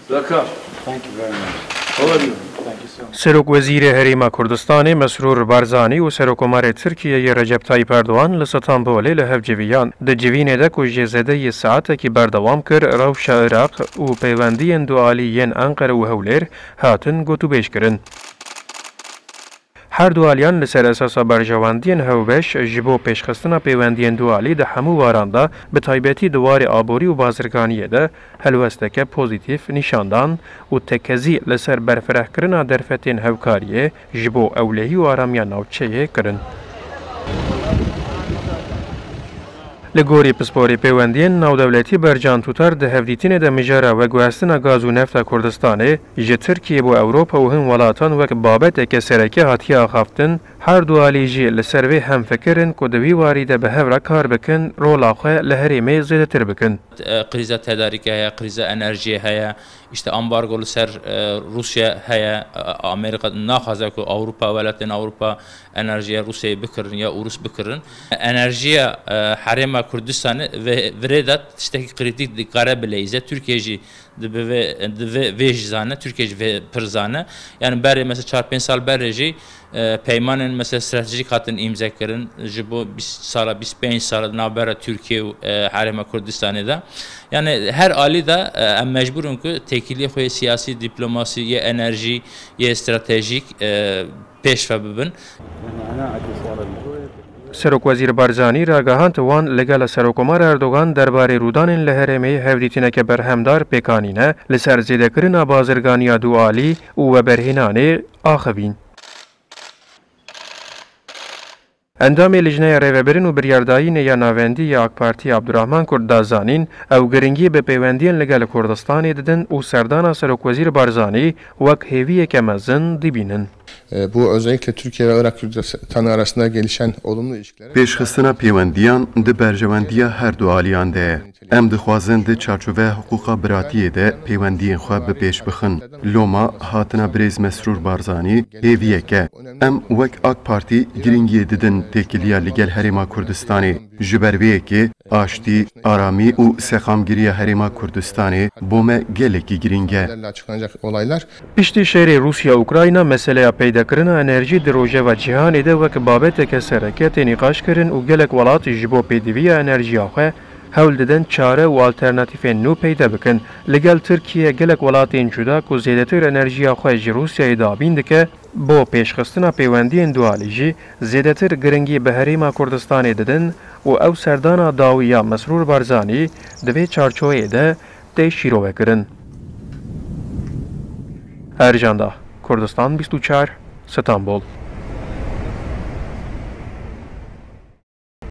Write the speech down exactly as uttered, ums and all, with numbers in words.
Welcome. Thank you very much. How are you? Thank you so much. Serokwezîrê Herêma Kurdistanê Mesrûr Barzanî û Serokomarê Tirkiyeyê Recep Tayyip Erdogan li Stenbolê li hev civiyan. Di civînê de ku jê zêdeyî saetekî berdewam kir, rewşa Iraq û peywendiyên dualî yên Enqere û Hewlêr hatin gotûbêj kirin. Her du aliyan li ser esasa berjewendiyên hevbeş ji bo pêşxistina pêwendiyên dualî di hemû waran de, bi taybetî di warê aborî û bazirganiyê de helwesteke pozîtîf nîşan dan û tekezî li ser berfirehkirina derfetên hevkariyê ji bo ewlehî û aramiya navçeyê kirin. Li gorî pisporê pêwendiyên navdewletî Bercan Tutar di hevdîtinê de mijara veguhestina gaz û nefta Kurdistanê ji Tirkiyê bo Ewropa û hin welatan wek babeteke sereke hatiye axaftin, her du alî jî li ser vê hemfikir in ku di vî warî de bi hev re kar bikin, rola xwe li herêmê zêdetir bikin. Krîza tedarîkê heye, krîza enerjiyê heye, işte ambargo li ser, e, Rûsya heye, e, Amerîka naxwaze ku Ewropa, welatên Ewropa enerjiya Rûsyayê bikirin ya Ûrûs bikirin. Enerjiya, e, Herêma Kurdistanê ve-, virê de tiştekî krîtîk dikare bileyze. Tirkiye jî di bi vê, di vê, vê jî zane, Tirkiye jî vê pir zane. Yani berê mesela çar pênc sal berê jî, e, peymanên mesela stratejîk hatin îmze kirin. Ji bo bîst sala, bîst pênc sala di navbera Tirkiye û, e, Herêma Kurdistanê de. Yani her alî de, e, em mecbûr in ku têkiliyê xwe yê siyasî, dîplomasî, yê enerjî, yê stratejîk, e, pêş ve bibin. Serokwezîr Barzanî ragihand wan li gel Serokomar Erdogan derbarê rûdanên li herêmê hevdîtineke berhemdar pêk anîne, li ser zêdekirina bazirganiya dualî û weberhênanê axivîn. Endamê Lijneya Rêvebirin û Biryardayînê ya Navendî ya AK Partî Abdurrahman Kurd da zanîn, ew giringî bi pêwendiyên li gel Kurdistanê didin û serdana Serokwezîr Barzanî wek hêviyeke mezin dibînin. E, bu özellikle Türkiye ve Irak Kürdistanı arasında gelişen olumlu ilişkiler. Pêşxistina pêwendiyan di berjewendiya her du aliyan de ye. Em dixwazin di çarçoveya hiqûqa biratiyê de pêwendiyên xwe bi pêş bixin. Loma hatina birêz Mesrûr Barzanî hêviyek e. Em wek AK Partî girîngiyê didin têkiliya li gel Herêma Kurdistanê. Ji ber vê yekê aştî, aramî û seqamgiriya Herêma Kurdistanê bo me gelekî girîng e. Açıklanacak olaylar. Piştî şerê Rûsya-Ukrayna, meseleya peydakirina enerjî di rojeva cîhanê de wek babeteke sereke tê nîqaşkirin û gelek welat ji bo pêdiviya enerjiya xwe hewl didin çare û alternatîfên nû peyde bikin. Li gel Tirkiye, gelek welatên cuda ku zêdetir enerjiya xwe ji Rûsyayê dabîn dike, bo pêşxistina pêwendiyên dualî jî zêdetir giringî bi Herêma Kurdistanê didin û ew serdana dawî ya Mesrûr Barzanî di vê çarçoyê de tê şîrovekirin. Ercan Dah, Kurdistan bîst û çar, Stenbol.